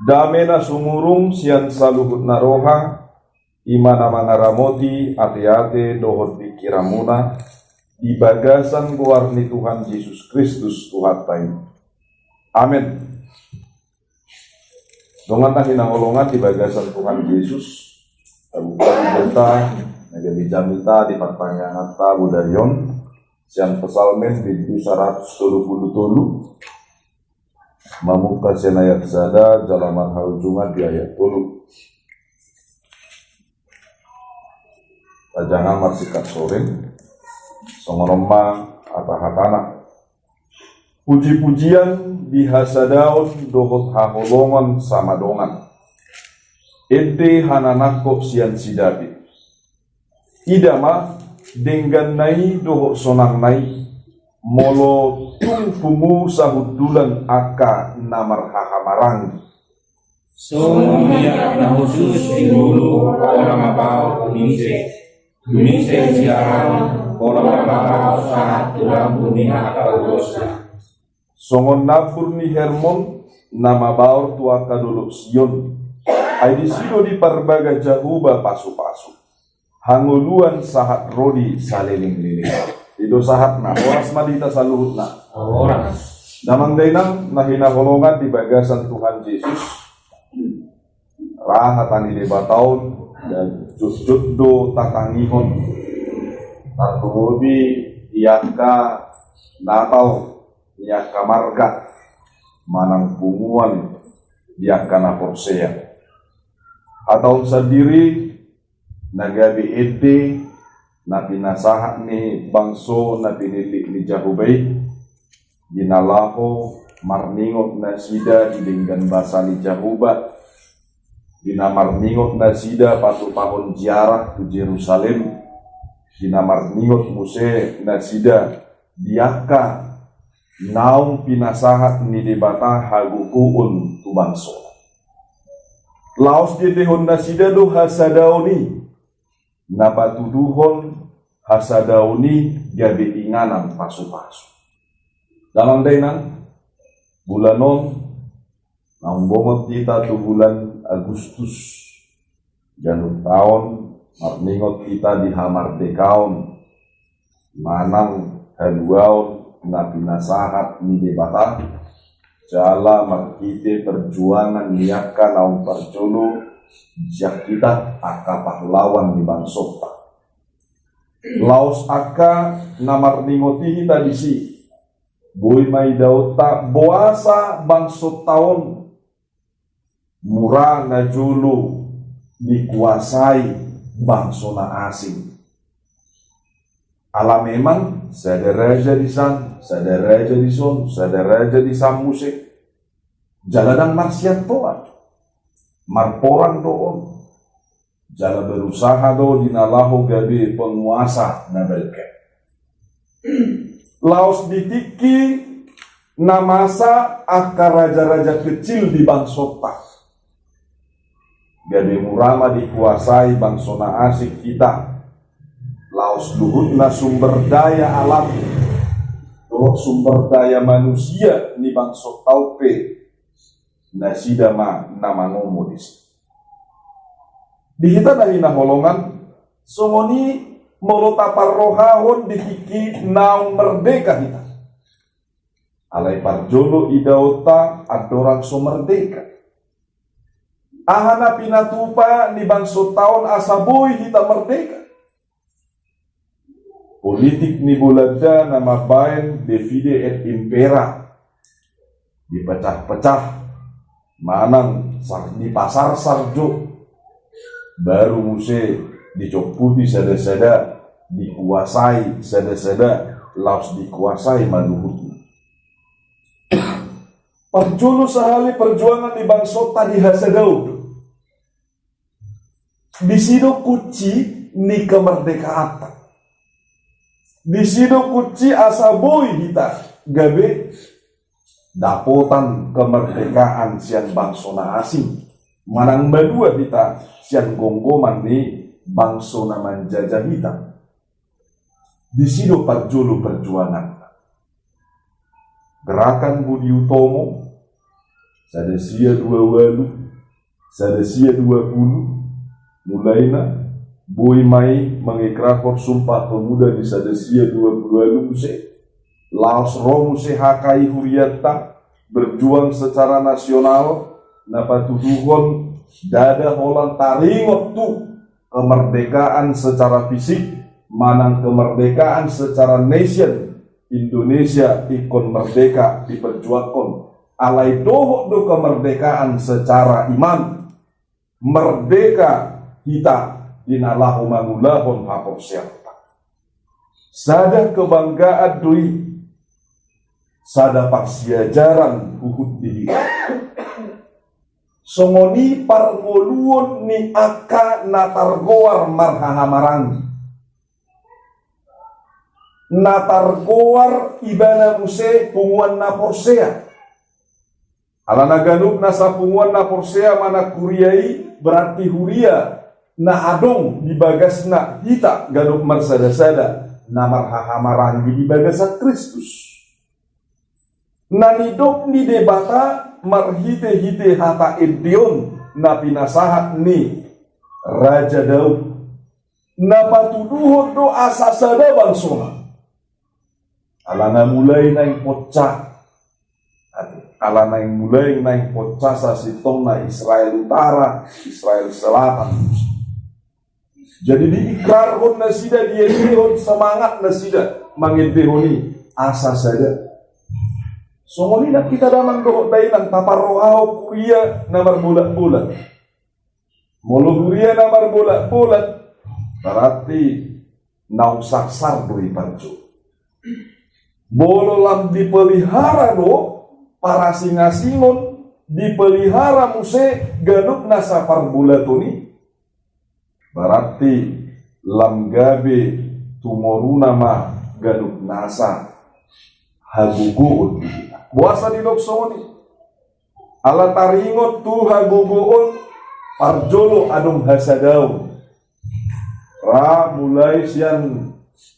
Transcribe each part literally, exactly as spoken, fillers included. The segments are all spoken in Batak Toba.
Dame na sumurung sian saluhut na roha, i ma na mangaramoti ateate dohot pingkiranmuna, di bagasan goar ni Tuhan Jesus Kristus Tuhanta i. Amen. Dongan na hinaholongan di bagasan Tuhan Jesus, tabuka hita na gabe jamita di partangianganta bodari on, sian Psalmen bindu saratus tolu pulu tolu, mamungka sian ayat sada jala marhaujungan di ayat tolu. Tajangan marsingkat soring, songon on ma hata-hatana. Puji-pujian di hasadaon dohot haholongon sama dongan. Ende hananangko sian si David. Ida ma, dengganna i dohot sonangna i, molo tung pungu sahundulan angka na marhahamaranggi. Songon miak na hushus di ngolu, pola mabaor tu mise. Tu mise sian, pola mabaor sahat tu lambung ni angka ulosna. Songon nambur ni Hermon, na mabaor tu angka dolok Sion. Ai disi do diparbaga Jahowa pasu-pasu. Hangoluan sahat ro di saleleng-leleng. I do sahatna, horas ma di hita saluhutna. Horas. Damang dainang na hinaholongan di bagasan Tuhan Jesus. Ra hata ni Debata on, dan jotjot do tatangihon. Tarlumobi di angka Natal, di angka marga, manang punguan di angka na porsea. Hata on sandiri na gabe ende na pinasahat ni bangso na pinillit ni Jahowa i, di na laho marningot nasida di denggan basa ni Jahowa, di na marningot nasida patupahon ziarah tu Jerusalem, di na marningot muse nasida di angka naung pinasahat ni Debata hagogoon tu bangso. Laos diendehon nasida do hasadaon i, na patuduhon hasadaon i gabe inganan pasu-pasu. Damang dainang, bulan on, naung bongot hita tu bulan Agustus, ganup taon, marningot hita di hamardekaon, manang haluaon na pinasahat ni Debata, jala marhite perjuangan ni angka naung parjolo, sian hita angka pahlawan ni bangsonta. Laos angka na marningot i hita disi, boi ma idaonta boasa bangsonta on mura najolo dikuasai bangso na asing. Ala memang sada raja di san, sada raja di son, sada raja di san muse. Jala ndang marsiantoan. Marporang do on. Jala berusaha do di na laho gabe penguasa na balga. Laos di tingki na masa angka raja-raja kecil di bangsonta. Gabe mura ma dikuasai bangso na asing hita. Laos luhutna sumber daya alam dohot sumber daya manusia ni bangsonta on pe nasida ma na mangomo disi. Di hita na hinaholongan, songon i molo taparrohahon di tingki naung merdeka hita. Alai parjolo idaonta andorang so merdeka. Aha na pinatupa ni bangsonta on asa boi hita merdeka? Politik ni Bolanda na mambaen divide et impera, dipecah-pecah, manang sar-, dipasarsar jo, baru muse dicomputi sada-sada, dikuasai sada-sada, laos dikuasai ma luhutna. Parjolo sahali perjuangan ni bangsonta di hasadaon do. Disi do kunci ni kemerdekaanta. Disi do kunci asa boi hita gabe dapotan kemerdekaan sian bangso na asing. Manang malua hita sian gomgoman ni bangso na manjajah hita. Disi do parjolo perjuangan. Gerakan Budi Utomo, Sada sia dua ualu, sada sia dua pulu, mulai na boi ma i mangikrarhon Sumpah Pemuda di sada sia dua pulu ualu muse. Laos ro muse H K I hurianta, berjuang secara nasional, na patuduhon ndada holan taringot tu kemerdekaan secara fisik, manang kemerdekaan secara nation, Indonesia ingkon merdeka diperjuangkon. Alai dohot do kemerdekaan secara iman, merdeka hita di na laho mangulahon haporseaonta. Sada kebanggaan do i, sada parsiajaran huhut di hita. Songon i parngoluon ni angka na targoar marhahamaranggi, na targoar ibana muse punguan na porsea. Alana ganup nasa punguan na porsea manang huria i, berarti huria na adong di bagasna hita ganup marsadasada na marhahamaranggi di bagasan Kristus. Na nidok ni Debata marhitehite hata ende on na pinasahat ni Raja Daud, na patuduhon do asa sada bangsona. Alana mulai naeng poncah, alana mulai naeng poncah sasintongna Israel Utara, Israel Selatan. Jadi diikrarhon nasida, diendehon semangat nasida mangendehon i asa sada. Songon i nang hita damang dohot dainang, taparrohahon huria na marbolakbolak. Molo huria na marbolakbolak, berarti naung sarsar do i parjolo. Molo lam dipelihara do parasingasingon, dipelihara muse ganup nasa parbolaton i, berarti lam gabe tumoruna ma ganup nasa hagogoon di hita. Boasa didok songon i? Ala taringot tu hagogoon, parjolo adong hasadaon. Ra mulai sian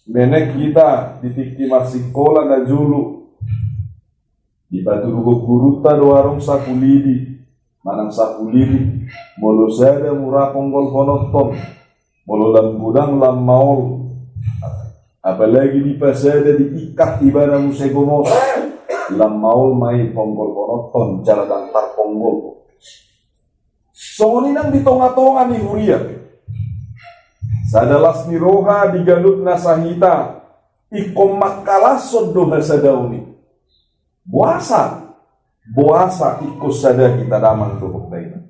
menek hita di tingki marsikola na jolo, dipatuduhon gurunta do adong sapulidi manang sapulidi, molo sada mura ponggolhononton, molo lam godang lam maol. Apalagi dipasada, diikat ibana muse gomos, lam maol ma i ponggolhononton jala ndang tarponggol. Songon i nang di tongatonga ni huria, sada las ni roha di ganup nasa hita ingkon mangkalashon do hasadaon i. Boasa? Boasa ingkon sada hita damang dohot dainang?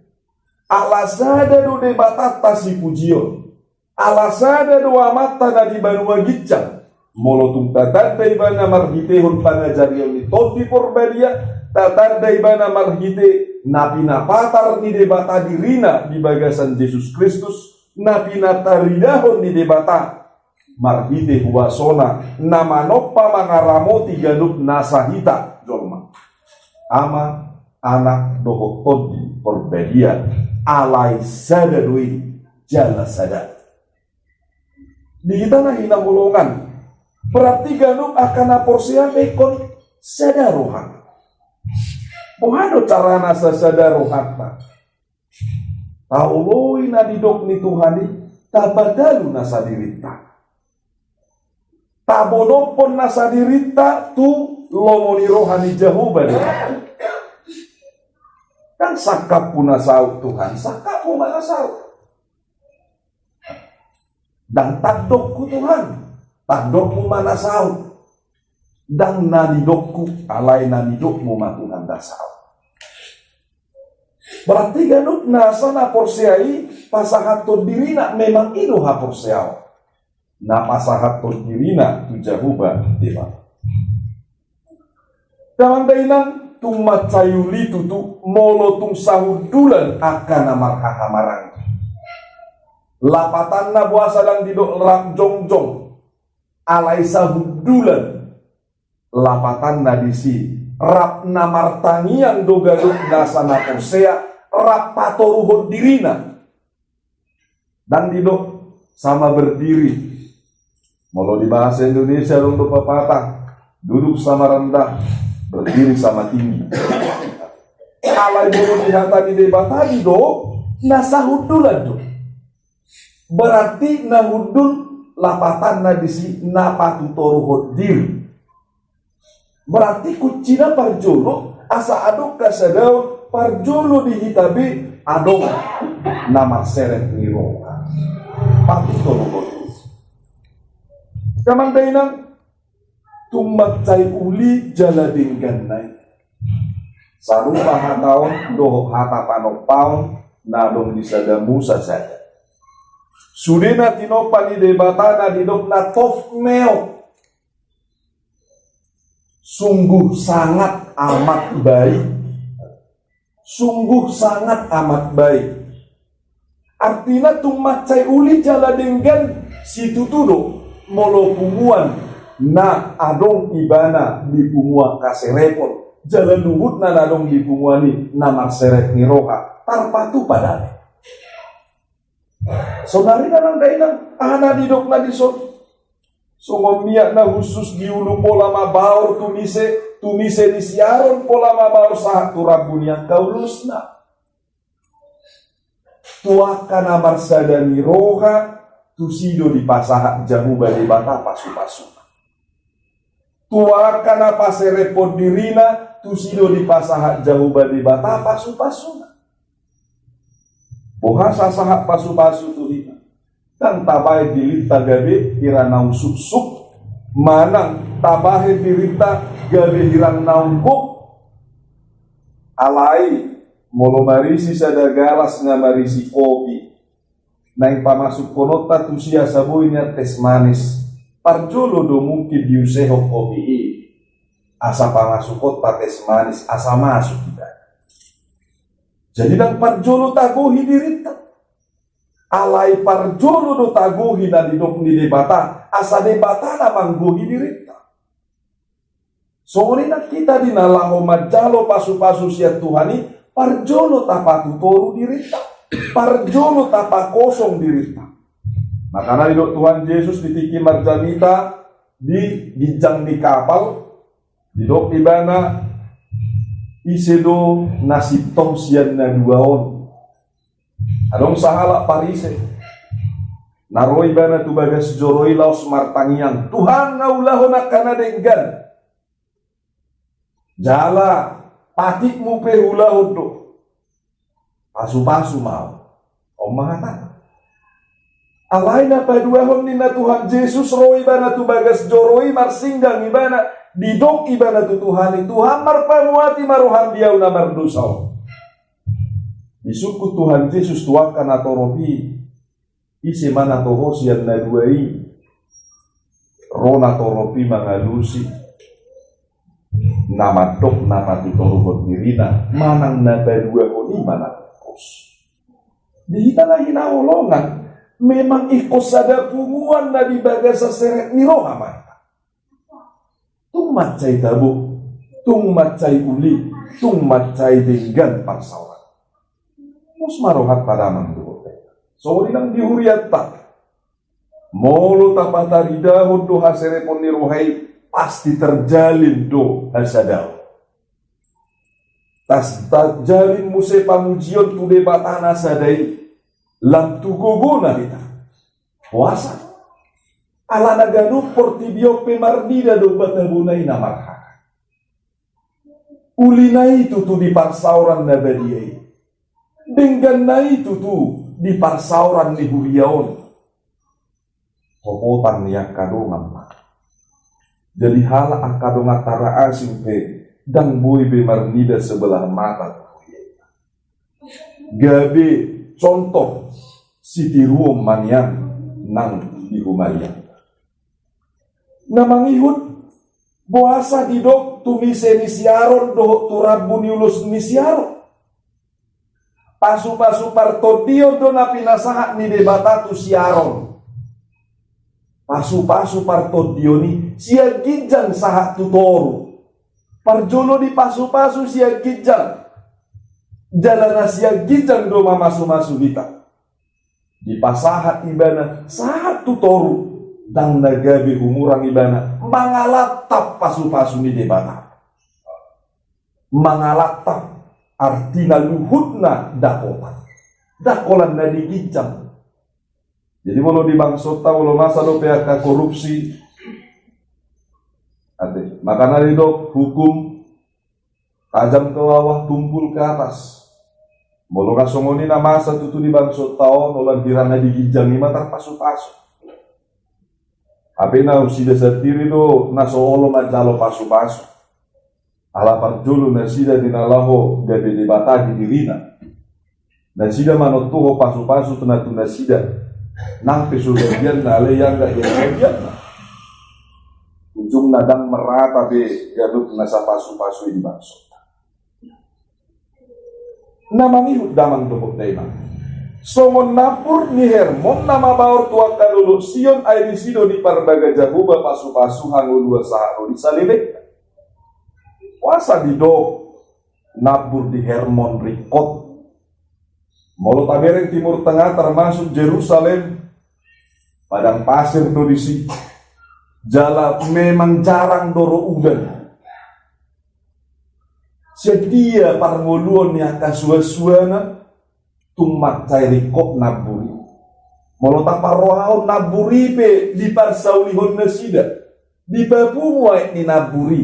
Ala sada do Debatanta sipujion. Ala sada do Amanta na di banua ginjang. Molo tung tatanda ibana marhitehon pangajarion ni Tondi Porbadia, tatanda ibana marhite na pinapatar ni Debata dirina di bagasan Jesus Kristus, na pinataridahon ni Debata marhite huasona na manompa mangaramoti ganup nasa hita jolma. Ama, Anak dohot Tondi Porbadia, alai sada do i jala sada. Di hita na hinaholongan, berarti ganup angka na porsea pe ingkon sada roha. Boha do carana sasada rohanta? Taoloi na nidok ni Tuhan i, tapatalu nasa dirinta. Tabonophon nasa dirinta tu lomo ni roha ni Jahowa do. Ndang sangkapku na saut, Tuhan, sangkapmu ma na saut. Ndang tandokku, Tuhan, tandokmu ma na saut. Ndang na nidokku, alai na nidokmu ma, Tuhan, na saut. Berarti ganup nasa na porsea i pasahathon dirina, memang i do haporseaon. Na pasahathon dirina tu Jahowa Debata. Damang dainang, tung mansai uli tutu molo tung sahundulan angka na marhahamaranggi. Lapatanna boasa ndang didok rap jongjong, alai sahundulan. Lapatanna disi, rap na martangiang do ganup nasa na porsea, rap patoruhon dirina. Ndang didok sama berdiri. Molo di bahasa Indonesia adong do pepatah, duduk sama rendah, berdiri sama tinggi. Alai molo di hata ni Debata didok, na sahundulan do. Berarti na hundul lapatanna disi na patutoruhon diri. Berarti kuncina parjolo, asa adong hasadaon parjolo di hita be adong na marseret ni roha. Patutoruhon diri. Amang dainang, tung mansai uli jala denggan na i. Sarupa hata on dohot hata panompaon na adong di sada Musa sada. Sude na tinompa ni Debata na didok na tof meok. Sungguh sangat amat baik. Sungguh sangat amat baik. Artina tung mansai uli jala denggan situtu do molo punguan na adong ibana di punguan haserepon. Jala luhutna na adong di punguan i na marseret ni roha. Tarpatupa do. Saonari amang dainang, aha na didokna dison? Songon miak na hushus di ulu pola mabaor tu mise, tu mise ni si Aron pola mabaor sahat tu rambu ni angka ulusna. Tu angka na marsada ni roha, tusi do dipasahat Jahowa Debata pasupasuna. Tu angka na paserephon dirina, tusi do dipasahat Jahowa Debata pasupasuna. Boha sasahat pasupasu tu hita? Ndang tabahen dirinta gabe hira naung suksuk, manang tabahen dirinta gabe hira naung gok. Alai molo marisi sada galas na marisi kopi, naeng pamasukkononta tusi asa boi nian teh manis, parjolo do mungkin diusehon kopi i asa pamasukkonta teh manis asa masuk ibana. Jadi ndang parjolo tagohi dirinta. Alai parjolo do tagohi na nidok ni Debata, asa Debata na manggohi dirinta. Songon i nang hita di na laho manjalo pasupasu sian Tuhan i, parjolo tapatutoru dirinta, parjolo tapakosong dirinta. Makana didok Tuhan Jesus di tingki marjamita di ginjang ni kapal, didok ibana, ise do na sintong sian na dua on? Adong sahalak Parise. Na ro ibana tu bagas joro i laos martangiang, Tuhan, nga ulahon angka na denggan. Jala patikmu pe ulahon do. Pasupasu ma au. On ma hatana. Alai na paduahon ninna Tuhan Jesus, ro ibana tu bagas joro i, marsinggang ibana, didok ibana tu Tuhan i, Tuhan, marpamuati ma roham di au na mardosa on. Disungkun Tuhan Jesus tu angka na torop i, ise ma na toho sian na dua i? Ro na torop i mangalusi, na mandok na patutoruhon dirina, manang na paduahon i ma na tingkos. Di hita na hinaholongan, memang ingkon sada punguan na di bagasan seret ni roha ma hita. Tung mansai tabo, tung mansai uli, tung mansai denggan parsaoran. Pos ma rohanta damang dohot dainang. Songon i nang di hurianta. Molo tapataridahon do haserepon ni roha i, pasti terjalin do hasadaon. Tas terjalin muse pamujion tu Debata na sada i, lam tu gogona hita. Boasa? Alana ganup portibi on pe marnida do umbahen tabona i na marhaha. Ulina i tutu di parsaoran na badia i. Dengganna i tutu di parsaoran ni huria on. Hopotan ni angka dongan ma. Jadi halak angka donganta na asing pe ndang boi be marnida sebelah mata tu huria i. Gabe contoh sitiruon ma nian nang di humaliang. Na mangihut, boasa didok tu mise ni si Aron dohot tu rambu ni ulos ni si Aron? Pasupasu partondion do na pinasahat ni Debata tu si Aron. Pasupasu partondion i sian ginjang sahat tu toru. Parjolo dipasupasu sian ginjang. Jala na sian ginjang do mamasumasu hita. Dipasahat ibana sahat tu toru, ndang na gabe humurang ibana mangalantap pasupasu ni Debata. Mangalantap. Artina luhutna dapotan. Ndang holan na di ginjang. Jadi molo di bangsonta, molo masa dope angka korupsi, ate, makana didok hukum tajam ke bawah, tumpul ke atas. Molo na songon i na masa tutu di bangsonta on, holan hira na di ginjang i ma tarpasupasu. Hape na nasida sandiri do na so olo manjalo pasupasu. Ala parjolo nasida di na laho gabe Debata di dirina. Nasida manontuhon pasupasu tu na tu nasida. Nang pe so gabeanna, alai anggo hira gabeanna, ujungna ndang merata be ganup na sapasupasu i di bangsonta. Na mangihut damang dohot dainang. Songon nambur ni Hermon na mabaor tu angka dolok Sion, ai disi do diparbaga Jahowa pasupasu hangoluan sahat ro di saleleng. Boasa didok nambur di Hermon ringkot? Molo tabereng Timur Tengah, termasuk Jerusalem, padang pasir do disi. Jala memang jarang do ro udan. Sian dia parngoluon ni angka suansuanan tung mansai ringkot nambur i? Molo taparrohahon, nambur i pe diparsaulihon nasida, dipapungu aek ni nambur i.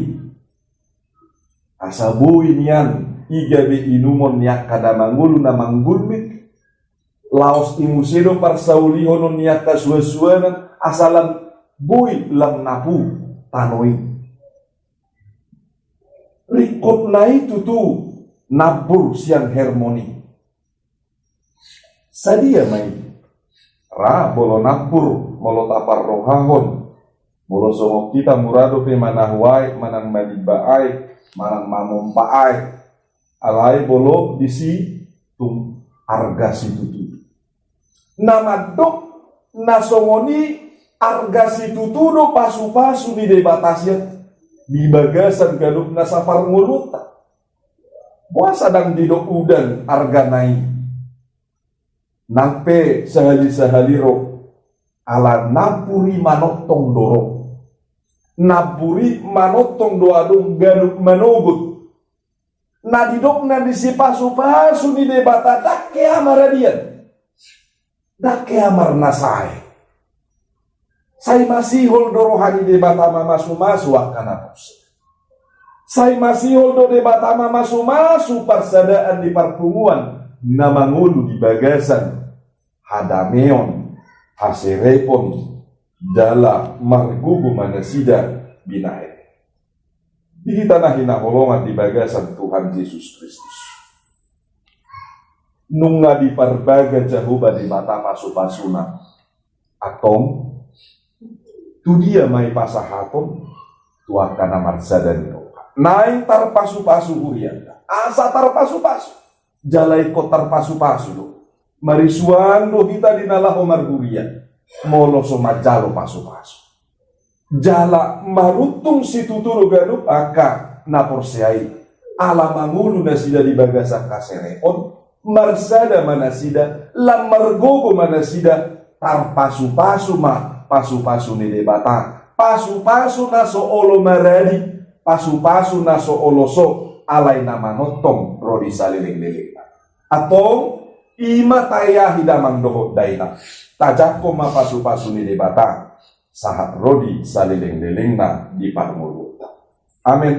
Asa boi nian i gabe inumon ni angka damang ulu na manggulmit. Laos i muse do parsaulihonon ni angka suansuanan, asa lam boi lam napu tano i. Ringkot na i tutu nambur sian Hermon i. Sadia ma i? Ra molo nambur, molo taparrohahon, molo songon hita mura dope manahu aek, manang manimba aek, manang mamompa aek. Alai molo disi tung arga situtu. Na mandok na songon i arga situtu do pasupasu ni Debata sian di bagasan ganup na saparngoluonta. Boasa ndang didok udan argana i? Nang pe sahali-sahali ro, ala nambur i manongtong do ro. Nambur i manongtong do adong ganup manogot. Na didok na disi pasupasu ni Debata, ndang hea maradian, ndang hea marnasae. Sai masihol do roha ni Debata mamasumasu angka na porsea. Sai masihol do Debata mamasumasu parsadaan ni parpunguan na mangolu di bagasan hadameon, haserepon, jala margogo ma nasida binahen. Di hita na hinaholongan di bagasan Tuhan Jesus Kristus, nunga diparbaga Jahowa Debata pasupasuna. Antong, tu dia ma i pasahaton? Tu angka na marsada ni roha. Naeng tarpasupasu hurianta, asa tarpasupasu. Jala ingkon tarpasupasu do. Marisuan do hita di na laho marhuria molo so manjalo pasupasu. Jala maruntung situtu do ganup angka na porsea i, ala mangolu nasida di bagasan haserepon, marsada ma nasida, lam margogo ma nasida. Tarpasupasu ma pasupasu ni Debata, pasupasu na so olo maradi, pasupasu na so oloso, alai na manongtong ro di salelenglelengna. Antong, i ma taeahi damang dohot dainang, tajangkon ma pasupasu ni Debata sahat ro di salelenglelengna di parngoluonta. Amen.